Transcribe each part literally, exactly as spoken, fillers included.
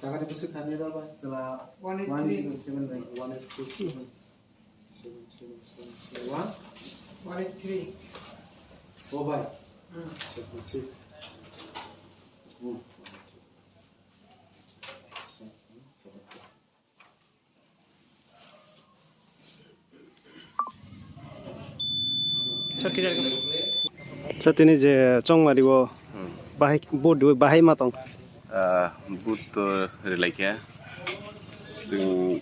Takati bwswk thani rw bai chwla one eight three. One eight three. Seven, seven, seven, seven, one. One eight three. Oh bai. Hmm. Seven six. Hmm. Chwla tini je chongmari o bahai vote rwui bahai ma tong. Ah, vote to rwlaikha. Chwng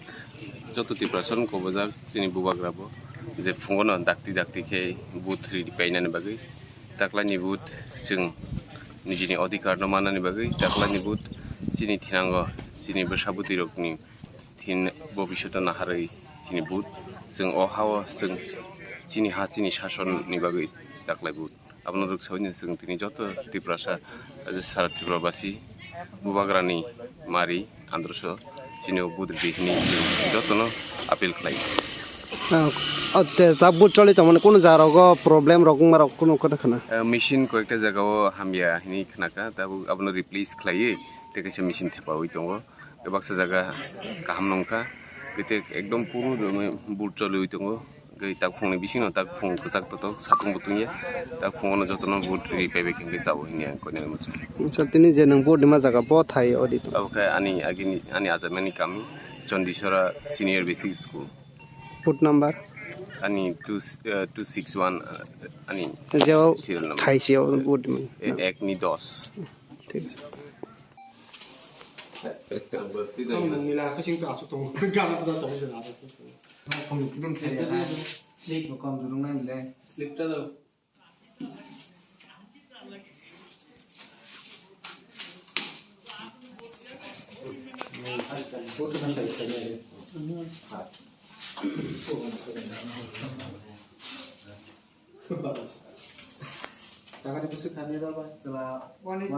joto Tiprasa no kobojak chini bubagra bo je phungo no dakti dakti khe vote rwui painani bagwi. Taklai ni vote chwng nijini odhikar no mannani bagwi, taklai ni vote chini thinango chini bwsa bwtwi rokni thin bobishoto naharwi chini vote. Chwng o hao chwng chini ha chini sason ni bagwi taklai vote. Abono rwksaui no chwng tini joto Tiprasa, sara Tripura basi bubagrani mari androso chini o vote rwdi hwnwi chwng jotono appeal khlai. Ah, o te ta vote choli tongmani kunu jaga rogo problem rok wngma rok kunu kunu khna. Eh, machine koyekta jaga o hamya hwnwi khnakha, tabuk abono replace khlaiwi tei kaisa machine thepaui tongo. Baksa jaga kaham nungkha, kete ekdom puru rwmwi vote choliui tongo. Tei tak phungni bisingo tak phung kwchak totok satung butung ya, tak phungo jotono vote rwi paibai khe chao hwnwi ang koinani muchung. Sir, tini je nwng vote rwma jaga bo thai odi to? Abo khe ani agini, ani ajamani kami Chondisora Senior Basic School. Vote number? Ani two, eh, two six one, eh, ani jeo serial number. Thai seo vote rwma. Eh, ek ni dos. Thik ase. Slip bo kom durung nai le. Slip ta do. Takati bwswk thani rw bai chwla one eight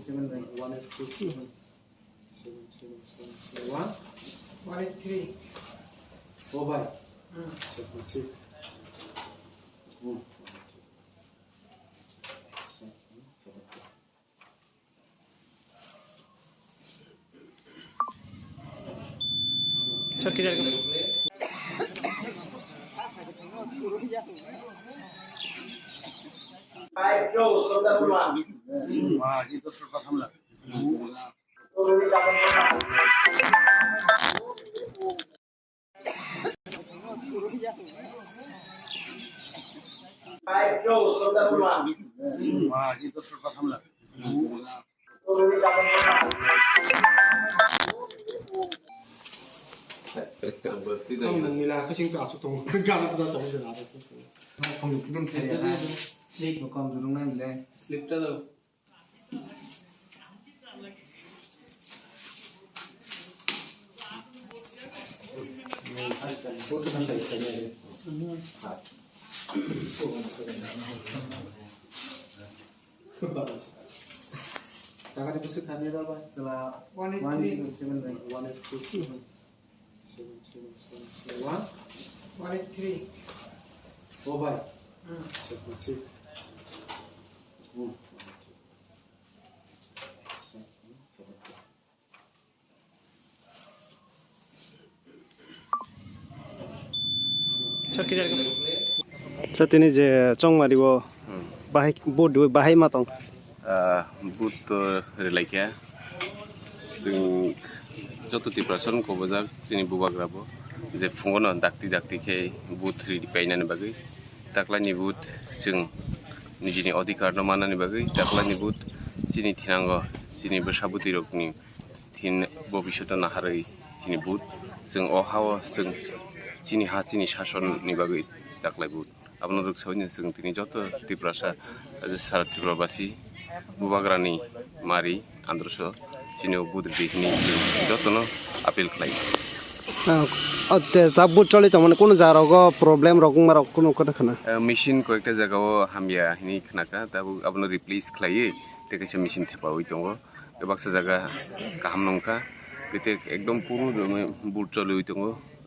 three. One eight three. Seven, seven, seven, seven, one. One eight three. Oh bai. Hmm. Seven six. Hmm. Slip bo kom durung nai le. Slip ta do. Takati bwswk thani rw bai chwla one eight three. One eight three. Seven, seven, seven, seven, one. One eight three. Oh bai. Hmm. Seven six. Hmm. Sir, tini je chongmari o bahai vote rwui bahai ma tong? Ah, vote to rwlaikha. Chwng joto Tiprasa no kobojak chini bubagra bo je phungo no dakti dakti khe vote rwui painani bagwi. Taklai ni vote chwng nijini odhikar no mannani bagwi, taklai ni vote chini thinango chini bwsa bwtwi rokni thin bobishoto naharwi chini vote. Chwng o hao chwng chini ha chini sason ni bagwi taklai vote. Abono rwksaui no chwng tini joto Tiprasa, sara Tripura basi bubagrani mari androso chini o vote rwdi hwnwi chwng jotono appeal khlai. Ah, o te ta vote choli tongmani kunu jaga rogo problem rok wngma rok kunu kunu khna. Eh, machine koyekta jaga o hamya hwnwi khnakha, tabuk abono replace khlaiwi tei kaisa machine thepaui tongo. Baksa jaga kaham nungkha, kete ekdom puru rwmwi vote choliui tongo.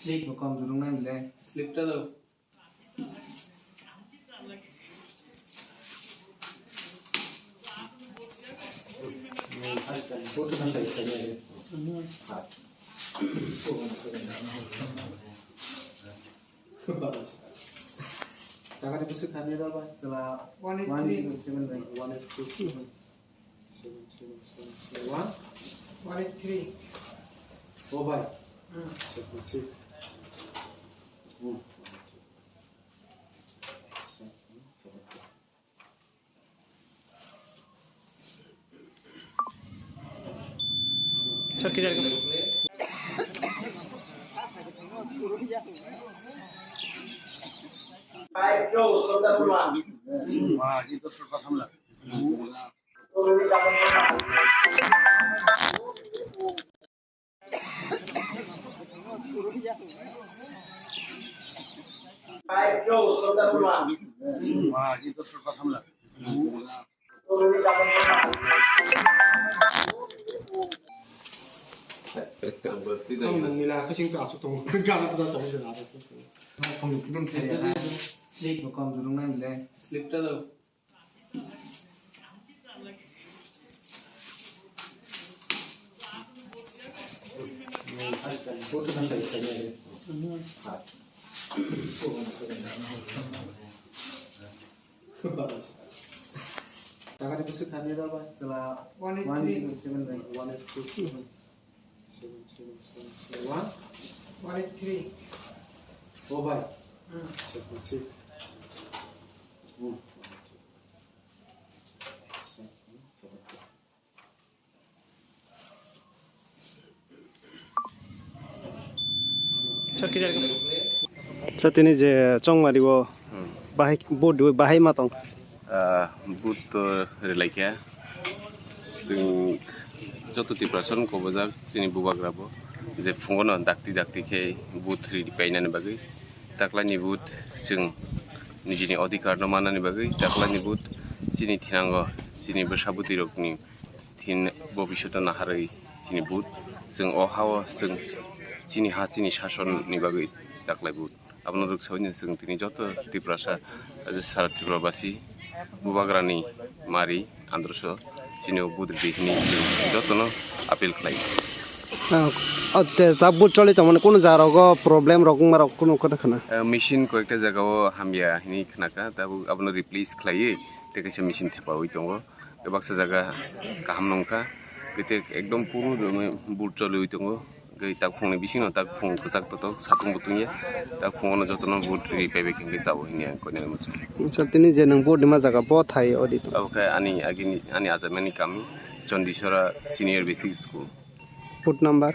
Slip bo kom durung nai le. Slip ta do. Photo na sai sai. Jaga ni bwswk thani rw ba chwla one eight three. One eight three seven nine. One eight three seven. Seven, seven, seven, seven, one. One eight three. Oh, bhai. Hmm. Seven six. Hmm. Slip bo kom durung nai le. Slip ta do. Jaga ni bwswk thani rw ba chwla one eight three. One eight three seven nine. One eight three seven. Seven, seven, seven, seven, one. One eight three. Oh, bhai. Hmm. Seven six. Hmm. Sa tini je chongmari o bahai, vote bahai ma tong. Ah, vote to relaikha. Chwng joto Tiprasa no kobojak chini bubagra bo je phungo no dakti dakti khe vote ri painani bagwi. Taklai ni vote chwng nijini odhikar no manani bagwi, taklai ni vote chini thinango chini bwsa bwtwi rokni thin bobishoto naharwi chini vote. Chwng o ha-o chwng chini ha chini sason ni bagwi taklai vote. Abono rwksaui no chwng tini joto Tiprasa, sara Tripura basi bubagrani mari androso chini o vote rwdi hwnwi chwng jotono appeal khlai. Ah, o te ta vote choli tongmani kunu jaga rogo problem rok wngma rok kunu khana khana. Eh, machine koyekta jaga o hamya hwnwi khnakha, tabuk abono replace khlaiwi tei kaisa machine thepaui tongo. Baksa jaga kaham nungkha, kete ekdom puru rwmwi vote choliui tongo. Tei takphungni bisingo takphung kwchak totok satung butung ya. Takphungo jotono vote ri paibai khe chao hwnwi ang koinani muchung. Acha, tini je nwng vote rima jaga bo thai odi to. Abo khe ani agini, ani achaimani kami Chondisora Senior Basic School. Vote number?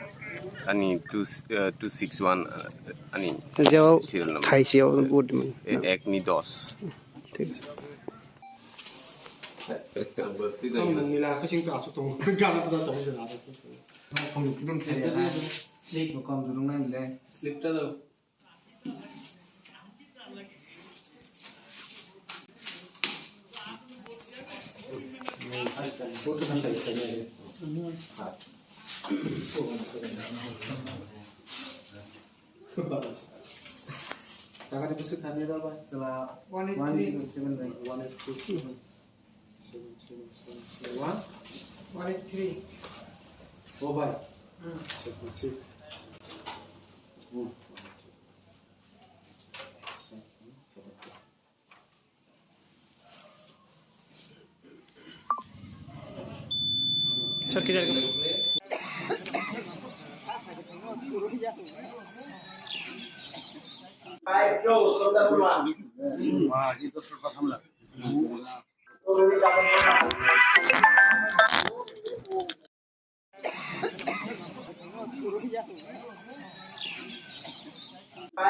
Ani two, eh, two six one, eh, ani je o serial number. Thai se o vote rima. Eh, ek ni dos. Thik ase. Slip bo kom durung nai le. Slip ta do. Jaga ni bwswk thani rw ba chwla one eight three seven nine. One eight three seven. Seven, seven, seven, seven, one. One eight three. Oh, bhai. Hmm. Seven six. Hmm. Nila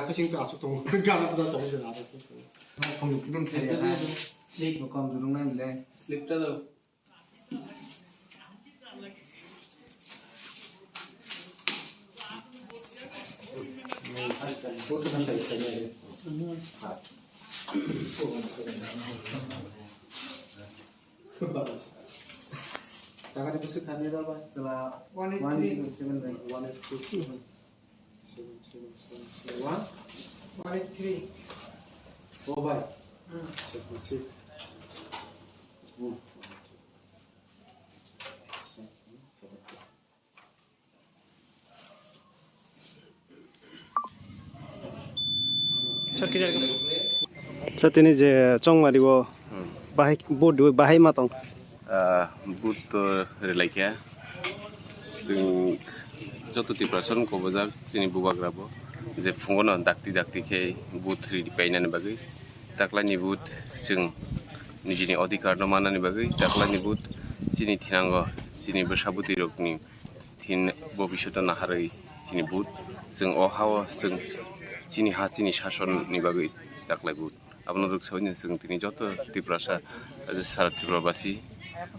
kasing ta asuk tongo. Gana ta tongo jena. Slip bo kom durung nai le. Slip ta do. Takari bwswk kha ni rw ba chwla one eight three. One eight three seven nine one eight two seven. Seven seven seven seven one. One eight three. Oh, bhai. Hmm. Seven six. Hmm. Sir, tini je Chongmari o bahai, vote rwi bahai ma tong? Ah, vote to rwlaikha. Chwng joto Tiprasa rok kobojak chini bubagra bo je phungo no dakti dakti khe vote rwi painani bagwi. Taklai ni vote chwng nijini odhikar no mannani bagwi. Taklai ni vote chini thinango chini bwsa bwtwi rokni thin bobishoto naharwi chini vote. Chwng o hao chwng chini ha chini sason ni bagwi taklai vote. Abono rwksaui no chwng tini joto Tiprasa, sara Tripura basi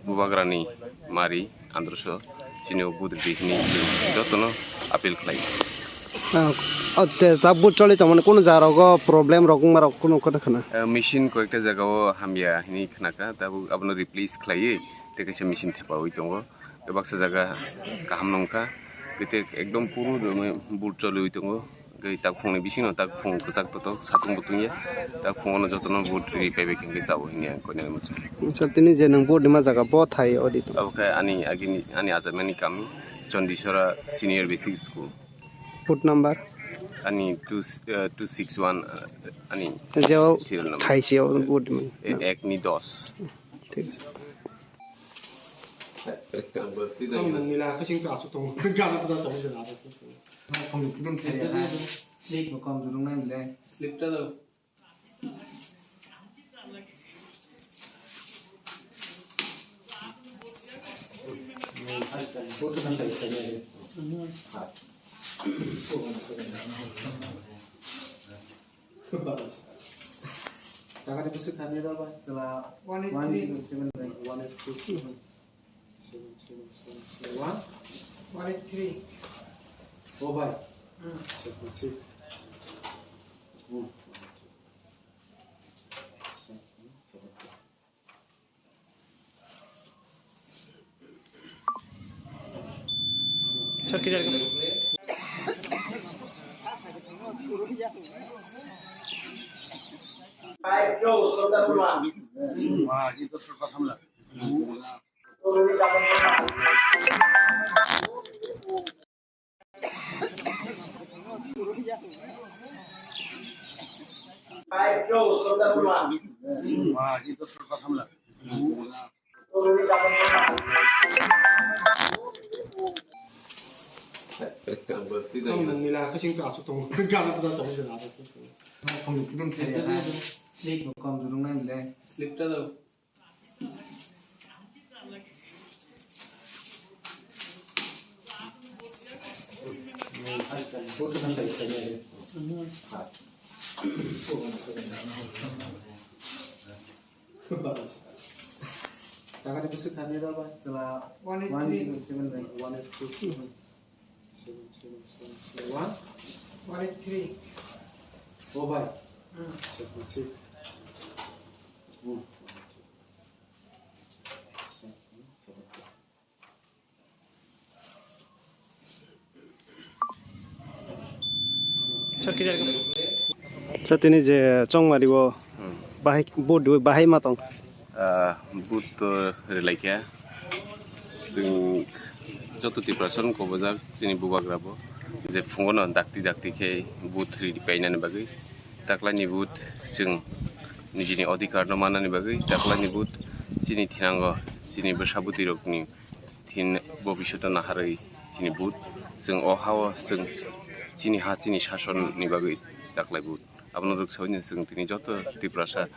bubagrani mari androso chini vote rwdi hwnwi chwng jotono appeal khlai. Ah, o te ta vote choli tongmani kunu jaga rogo problem rok wngma rok kunu kota khna? Eh, machine koyekta jaga o hamya hwnwi khnakha, tabuk abono replace khlaiwi tei kaisa machine thepaui tongo. Baksa jaga kaham nungkha, kete ekdom puru rwmwi vote choliwi tongo. Tei tak phungni bisingo tak phung kwchak totok satung bo tungya. Tak phungono jotono vote rwi paibai khe chao hwnwi ang koinani muchung. Sir, tini je nwng vote rwma jaga bo thai odi tong? Abo khe ani agini, ani achaimani kami Chondisora Senior Basic School. Vote number? Ani two, eh, two six one, eh, ani jeo serial number. Thai seo vote rwma. Eh, ek ni dos. Thik ase. Nila kasing ta asuk tongo. Gana ta tongo jena. Slip bo kom durung nai le. Slip ta do. Takari bwswk kha ni rw ba chwla one eight three seven nine one eight two seven. Seven seven seven seven one. One eight three. Oh, bhai. Hmm. Seven six. Hmm. Nila kasing ta asuk tongo. Gana ta tongo jena. Slip bo kom durung nai le. Slip ta do. Takari bwswk kha ni rw ba chwla one eight three seven nine one eight two seven. Seven seven seven seven one. One eight three. Oh, bhai. Hmm. Seven six. Hmm. Sir, tini je Chongmari o bahai, vote rwi bahai ma tong? Ah, vote to rwlaikha. Chwng joto Tiprasa rok kobojak chini bubagra bo je phungo no dakti dakti khe vote rwi painani bagwi. Taklai ni vote chwng nijini odhikar no mannani bagwi. Taklai ni vote chini thinango chini bwsa bwtwi rokni thin bobishoto naharwi chini vote. Chwng o hao chwng chini ha chini sason ni bagwi taklai vote. Abono rwksaui no chwng tini joto Tiprasa,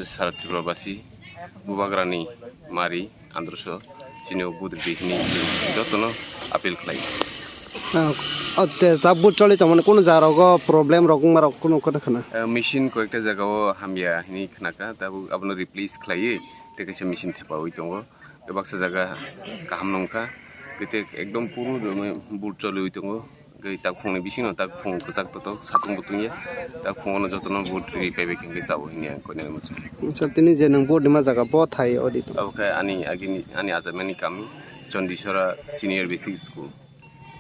sara Tripura basi, Bubagrani mari androso chini o budri di hwnwi chwng jotono appeal khlai. Ah, o te ta but choli tongmani kunu jaga rogo problem rok wngma rok kunu kunu khna. Eh, machine koyekta jaga o hamya hwnwi khnakha, tabuk abono replace khlaiwi tei kaisa machine thepaui tongo. Baksa jaga kaham nungkha, kete ekdom puru but choliui tongo. Tei tak phungni bisingo tak phung kwchak totok satung butung ya, tak phungo jotono but ri paibai khe chao hwnwi ang koinani muchung. Sir, tini je nang but rima jaga bo thai odi to. Abo khe ani agini, ani achaimani kami Chondisora Senior Basic School.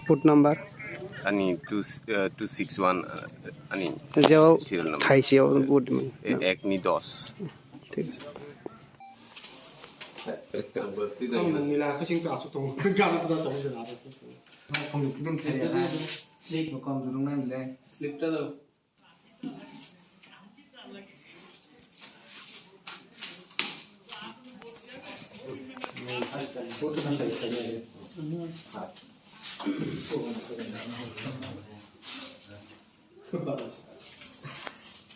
But number? Ani two, eh, two six one, eh, ani je o serial number. Thai se o but rima. Eh, ek ni dos. Thik ase. Ang nila kasing ka asuk tongo. Gana pada tongo jana. Slip bo kom durung nai le. Slip ta do.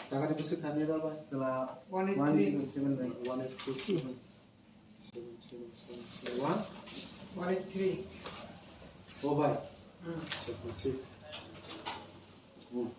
Takari bwswk kha ni rw bai chwla one eight three. One eight three. Seven, seven, seven, seven, one. One eight three. Oh, bai. Hmm. Seven six. Hmm.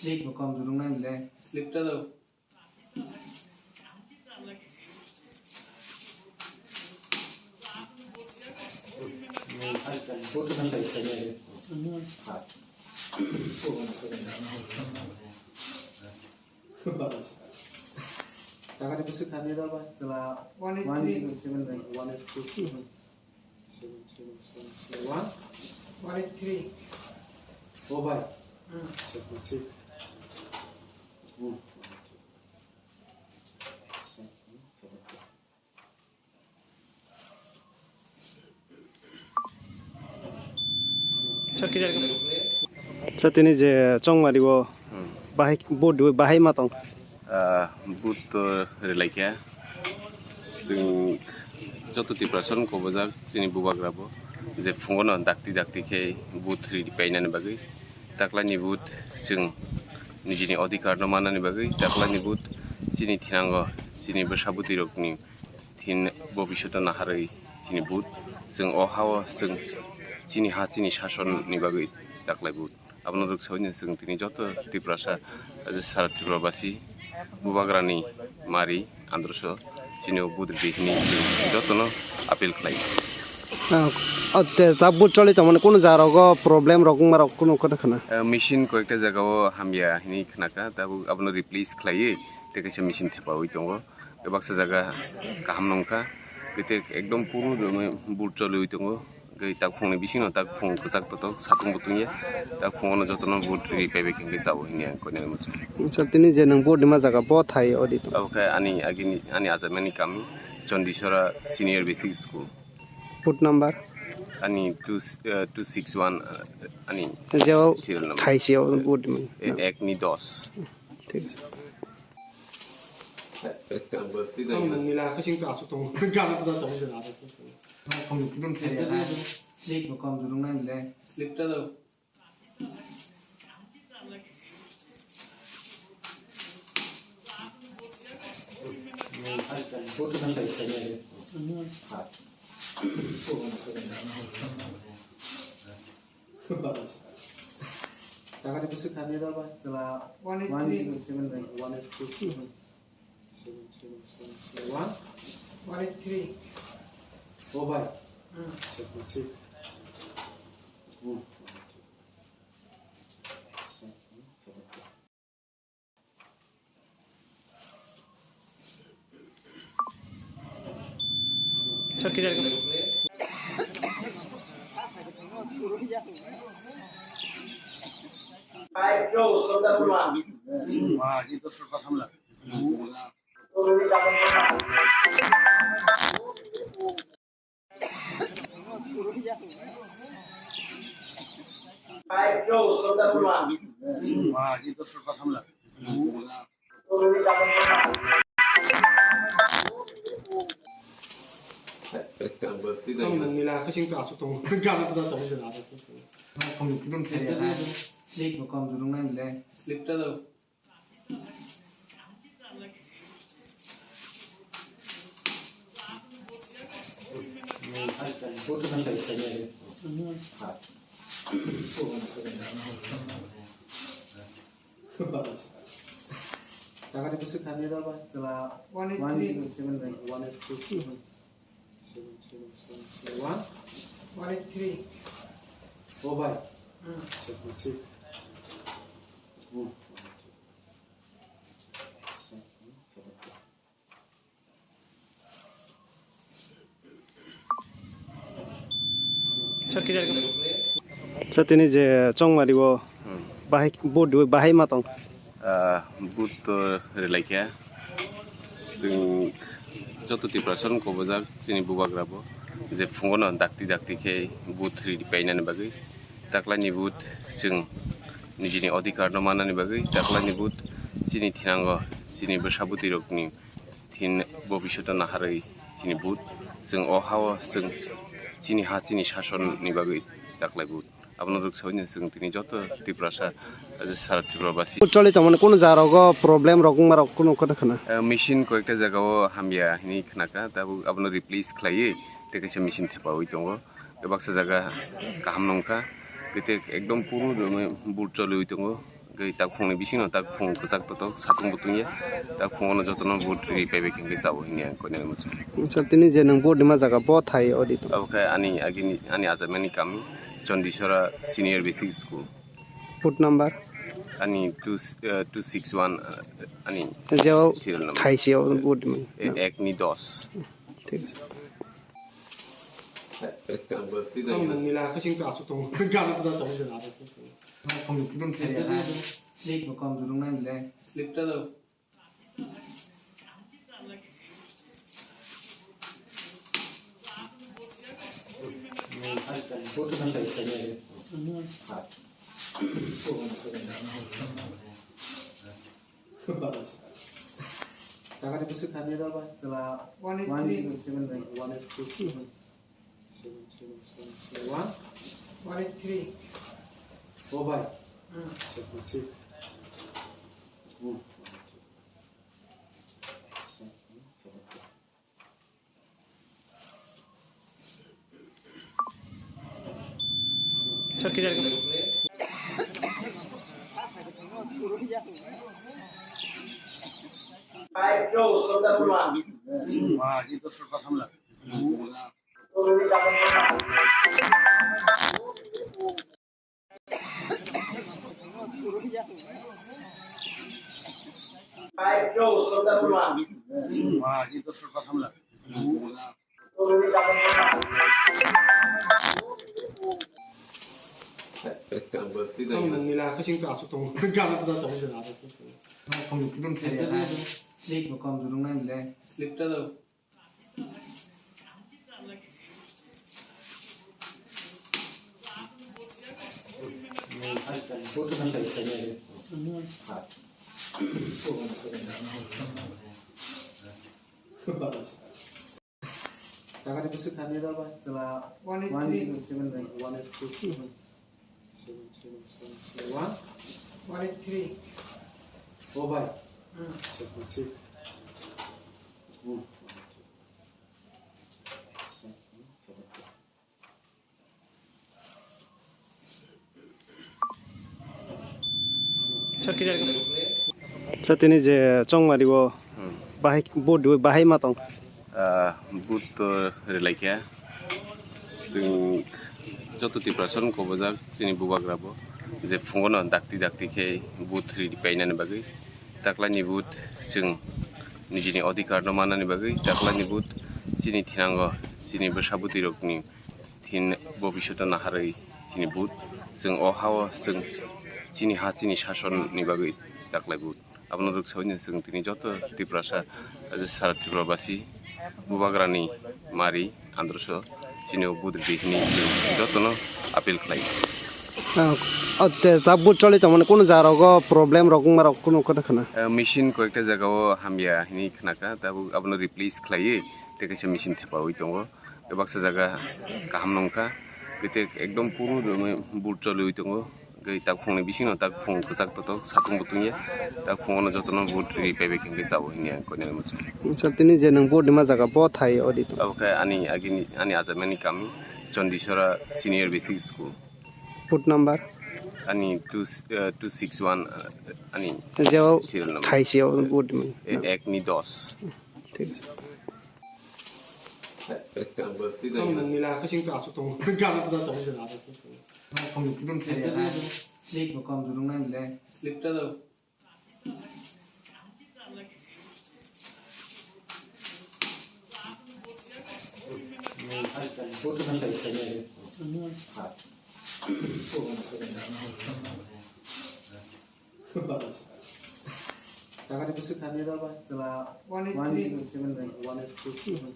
Slip bo kom durung nai le. Slip ta do. Takari bwswk kha ni rw bai chwla one eight three. One eight three. Seven, seven, seven, one. One eight three. Oh, bai. Hmm. Seven six. Hmm. Sa tini je chongmari o bahai, but bahai ma tong. Ah, but to relaikha. Chwng joto Tiprasa rok kobojak chini bubagra bo je phungo no dakti dakti khe but ri painani bagwi, taklaini but chwng nijini odhikar no mannani bagwi, taklaini but chini thinango chini bwsa bwtwi rokni thin bobishoto naharwi chini but chwng o hao chwng chini ha chini sasonni bagwi taklai but. Abono rwksaui no chwng tini joto Tiprasa, sara Tripura basi, bubagrani mari androso chini o budri di hwnwi chwng jotono appeal khlai. Ah, o te ta but choli tongmani kunu jaga rogo problem rok wngma rok kunu kunu khna. Eh, machine koyekta jaga o hamya hwnwi khnakha, tabuk abono replace khlaiwi tei kaisa machine thepaui tongo. Baksa jaga kaham nungkha, kete ekdom puru but choliui tongo. Tei tak phungni bisingo tak phung kwchak totok satung butung ya, tak phungo jotono but ri paibai khe chao hwnwi ang koinani muchung. Sir, tini je nang but rima jaga bo thai odi to. Abo khe ani agini, ani achaimani kami Chondisora Senior Basic School. But number? Ani two, eh, two six one, eh, ani je o serial number. Thai se o but rima. Eh, ek ni dos. Thik ase. Slip bo kom durung nai le. Slip ta do. Takari bwswk kha ni rw bai chwla one eight three. One eight three. Seven, seven, seven, seven, one. One eight three. Oh, bai. Hmm. Seven six. Hmm. Slip bo kom jurung nai le. Slip ta do. Takari bwswk kha ni rw ba chwla one eight three. One eight three seven nine. One eight two seven. Seven seven seven seven one. One eight three. Oh, bhai. Hmm. Seven six. Hmm. Sir, tini je Chongmari o bahai, vote bahai ma tong? Ah, vote to rwlaikha. Chwng joto Tiprasa rok kobojak chini bubagra bo je phungo no dakti dakti khe vote rwdi painani bagwi. Taklai ni vote chwng nijini odhikar no mannani bagwi. Taklai ni vote chini thinango chini bwsa bwtwi rokni thin bobishoto naharwi chini vote. Chwng o hao chwng chini ha chini sason ni bagwi taklai vote. Abono rwk saui no chwng tini joto Tiprasa, sara Tripura basi. Choli tongmani kunu jaga rogo problem rok wngma rok kunu kunu khna. Eh, machine koyekta jaga o hamya hinwi khnakha, tabuk abono replace khlaiwi tei kaisa machine thepaui tongo. Baksa jaga kaham nungkha, tei ekdom puru vote choliui tongo. Tei tak phungni bisingo tak phung kwchak totok satung butung ya. Tak phungo no jotono vote ri paibai khe chao hini ang koinani muchung. Sir, tini je nwng vote rima jaga bo thai odi to? Abo khe ani agini, ani achaimani kami Chondisora Senior Basic School. Vote number? Ani two, eh, two six one, eh, ani jeo serial number. Thai sio vote rima. Eh, ek ni dos. Thik ase. Slip bo kom jurung nai le. Slip ta do. Takari bwswk kha ni rw ba chwla one eight three. One eight three seven nine. One eight two seven. Seven seven seven seven one. One eight three. Oh, bhai. Hmm. Seven six. Hmm. Slip bo kom jurung nai le. Slip ta do. Takari bwswk kha ni rw ba chwla one eight three. One eight three seven nine. One eight two seven. Seven seven seven seven one. One eight three. Oh, bhai. Hmm. Seven six. Hmm. Sir, tini je Chongmari o bahai, vote bahai ma tong? Ah, vote to rwlaikha. Chwng joto Tiprasa rok kobojak chini bubagra bo je phungo no dakti dakti khe vote rwdi painani bagwi. Taklai ni vote chwng nijini odhikar no mannani bagwi. Taklai ni vote chini thinango Chini bwsa bwtwi rokni thin bobishoto naharwi chini vote. Chwng o hao chwng chini ha chini sasonni bagwi taklai vote. Abono rwk saui no chwng tini joto Tiprasa, sara Tripura basi bubagrani mari androso chini o vote rwdi hwnwi chwng jotono appeal khlai. Ah, o te ta vote choli tongmani kunu jaga rogo problem rok wngma rok kunu kunu khna. Eh, machine koyekta jaga o hamya hwnwi khnakha, tabuk abono replace khlaiwi tei kaisa machine thepaui tongo. Tei baksa jaga kaham nungkha, tei ekdom puru rwmwi vote choliui tongo. Tei tak phungni bisingo tak phung kwchak totok satung bo tungya, tak phungono jotono vote ri paibai khe chaui hwnwi ang koinani muchung. Sir, tini je nwng vote rima jaga bo thai odi tongo. Abo khe ani agini, ani ajamani kami Chondisora Senior Basic School. Vote number? Ani two, eh, two six one, eh, ani jeo serial number. Thaisio vote rima. Eh, ek ni dos. Thik ase. Nila kasing ka asuk tongo. Gana pada tongo jela. Kom tulung kaya. Slip bo kom tulung nai le. Slip ta do. Takari bwswk thani rw ba chwla one eight three. One eight three seven nine. One eight two seven.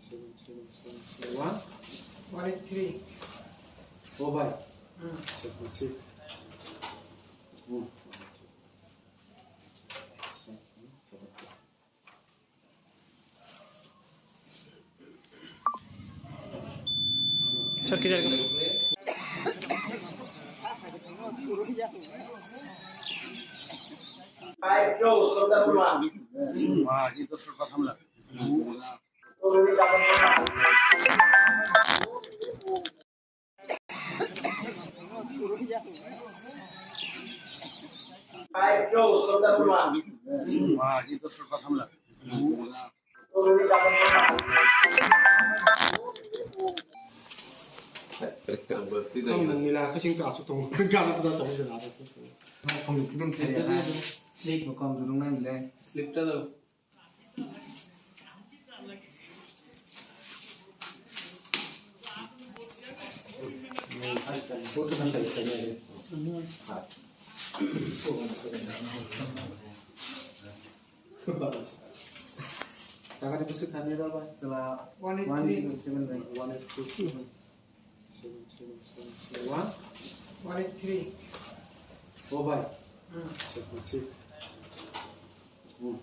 Seven seven seven seven one. One eight three. Oh, bhai. Hmm. Seven six. Hmm. Nila kasing ka asuk tongo. Gana pada tongo jela. Kom tulung kaya. Slip bo kom tulung nai le. Slip ta do. Takari bwswk thani rw ba chwla one eight three. One eight three seven nine. One eight two seven. Seven seven seven seven one. One eight three. Oh, bhai. Hmm. Seven six. Hmm.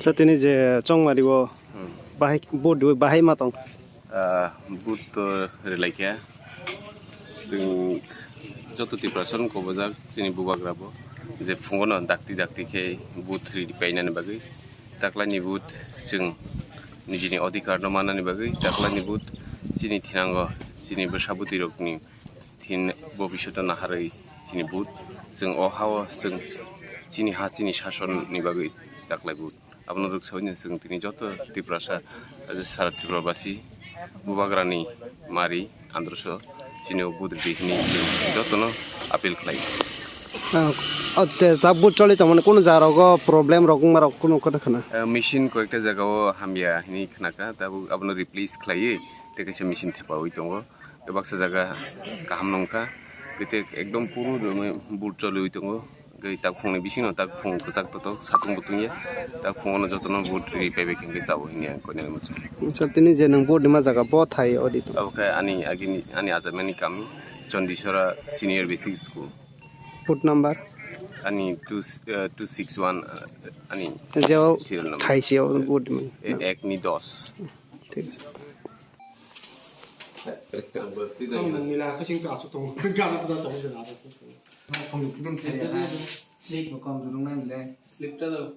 Sir, tini je Chongmari o bahai vote rwi bahai ma tong? Ah, vote to rwlaikha. Chwng joto Tiprasa rok kobojak chini bubagra bo je phungono dakti dakti khe vote rwi painani bagwi. Taklaini vote chwng nijini odhikar no mannani bagwi taklaini vote chini thinango chini bwsa bwtwi rokni thin bobishoto naharwi chini vote. Chwng o hao chwng chini ha chini sasonni bagwi taklai vote. Abono rwk saui no chwng tini joto Tiprasa, sara Tripura basi bubagrani mari androso chini o vote rwdi hwnwi chwng jotono appeal khlai. Ah, o te ta vote choli tongmani kunu jaga rogo problem rok wngma rok kunu kunu khna. Eh, machine koyekta jaga o hamya hwnwi khnakha, tabuk abono replace khlaiwi tei kaisa machine thepaui tongo. Tei baksa jaga kaham nungkha, tei ekdom puru rwmwi vote choliui tongo. Tei tak phungni bisingo tak phung kwchak totok satung bo tungya, tak phungono jotono vote rwi paibai khe chaui hwnwi ang koinani muchung. Sir, tini je nwng vote rima jaga bo thai odi tongo? Abo khe ani agini, ani ajamani kami Chondisora Senior Basic School. Vote number? Ani two, eh, two six one, eh, ani jeo serial number. Thaisio vote rima. Eh, ek ni dos. Thik ase. Nila kasing ka asuk tongo. Gana pada tongo jela. Kom tulung kaya. Slip bo kom tulung nai le. Slip ta do.